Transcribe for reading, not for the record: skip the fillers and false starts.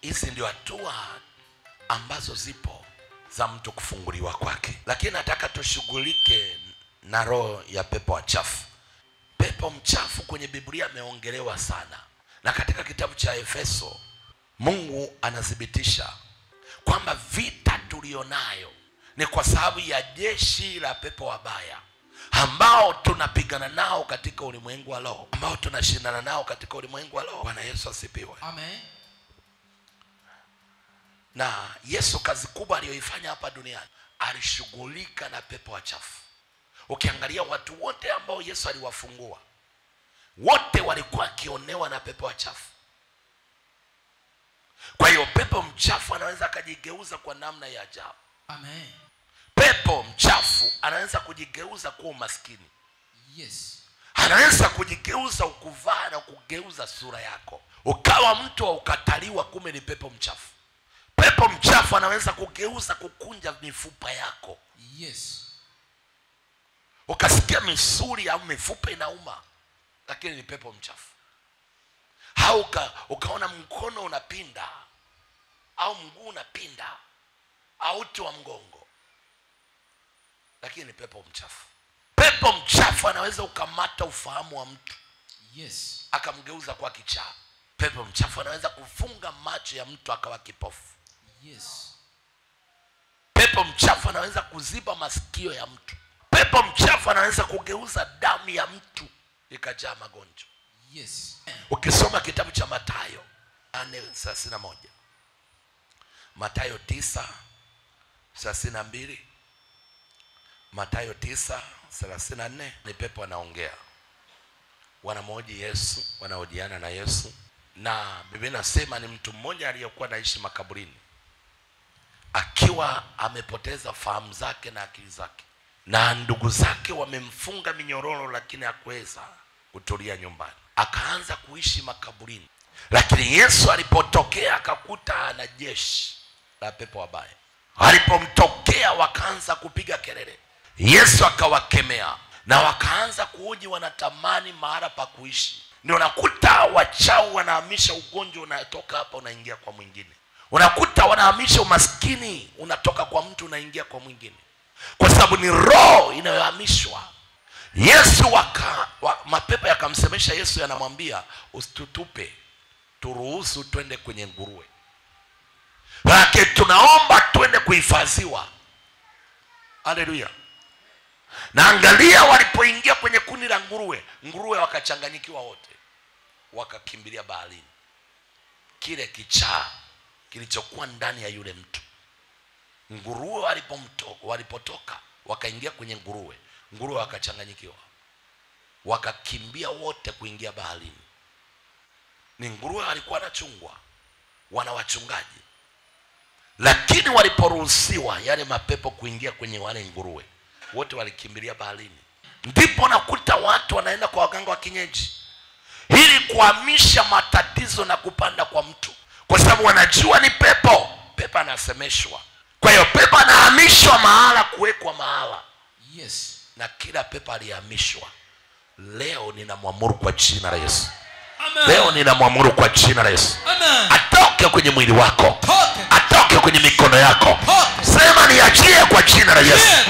Hizi ndio hatua ambazo zipo za mtu kufunguliwa kwake. Lakini nataka tushughulike na roho ya pepo wachafu. Pepo mchafu kwenye Biblia ameongelewa sana. Na katika kitabu cha Efeso, Mungu anathibitisha kwamba vita tulionayo ni kwa sababu ya jeshi la pepo wabaya ambao tunapigana nao katika ulimwengu wa roho, ambao tunashindana nao katika ulimwengu wa roho. Bwana Yesu asifiwe. Amen. Na Yesu kazi kubwa aliyoifanya hapa duniani, alishughulika na pepo wachafu. Ukiangalia watu wote ambao Yesu aliwafungua, wote walikuwa wakionewa na pepo wachafu. Kwa hiyo pepo mchafu anaweza akajigeuza kwa namna ya ajabu. Amen. Pepo mchafu anaweza kujigeuza kuwa maskini. Yes. Anaweza kujigeuza ukuvaa na kugeuza sura yako, ukawa mtu wa ukataliwa, kumbe ni pepo mchafu. Pepo mchafu anaweza kugeuza kukunja mifupa yako. Yes. Ukasikia misuli au mifupa inauma, lakini ni pepo mchafu. Hauka ukaona mkono unapinda au mguu unapinda au uti wa mgongo, lakini ni pepo mchafu. Pepo mchafu anaweza ukamata ufahamu wa mtu. Yes. Akamgeuza kwa kichaa. Pepo mchafu anaweza kufunga macho ya mtu akawa kipofu. Yes. Pepo mchafu anaweza kuziba masikio ya mtu. Pepo mchafu anaweza kugeuza damu ya mtu ikajaa magonjwa. Yes. Ukisoma kitabu cha Mathayo 8:31, Mathayo 9:32, Mathayo 9:34, ni pepo anaongea. Wanamhoji Yesu, wanahojiana na Yesu. Na Biblia inasema ni mtu mmoja aliyekuwa anaishi makaburini, akiwa amepoteza fahamu zake na akili zake, na ndugu zake wamemfunga minyororo, lakini hakuweza kutulia nyumbani, akaanza kuishi makaburini. Lakini Yesu alipotokea akakuta ana jeshi la pepo wabaya. Alipomtokea wakaanza kupiga kelele. Yesu akawakemea na wakaanza kuhoji, wanatamani mahala pa kuishi. Ndio nakuta wachawi wanahamisha ugonjwa, unatoka hapa unaingia kwa mwingine. Unakuta wanahamisha umaskini, unatoka kwa mtu unaingia kwa mwingine, kwa sababu ni roho inayohamishwa. Yesu mapepo yakamsemesha Yesu, yanamwambia usitutupe, turuhusu twende kwenye nguruwe. Lakini tunaomba twende kuhifadhiwa. Haleluya. Na angalia walipoingia kwenye kundi la nguruwe, nguruwe wakachanganyikiwa wote, wakakimbilia baharini. Kile kichaa kilichokuwa ndani ya yule mtu, nguruwe walipotoka wakaingia kwenye nguruwe, nguruwe wakachanganyikiwa, wakakimbia wote kuingia baharini. Ni nguruwe walikuwa wanachungwa, wana wachungaji, lakini waliporuhusiwa yale mapepo kuingia kwenye wale nguruwe, wote walikimbilia baharini. Ndipo nakuta watu wanaenda kwa waganga wa kienyeji ili kuhamisha matatizo na kupanda kwa mtu, kwa sababu wanajua ni pepo. Pepo anasemeshwa. Kwa hiyo pepo anahamishwa mahala, kuwekwa mahala. Yes. Na kila pepo alihamishwa, leo ninamwamuru kwa jina la Yesu. Amen. Leo ninamwamuru kwa jina la Yesu. Amen. Atoke kwenye mwili wako. Toke. Atoke kwenye mikono yako. Toke. Sema niachie kwa jina la Yesu. Yeah.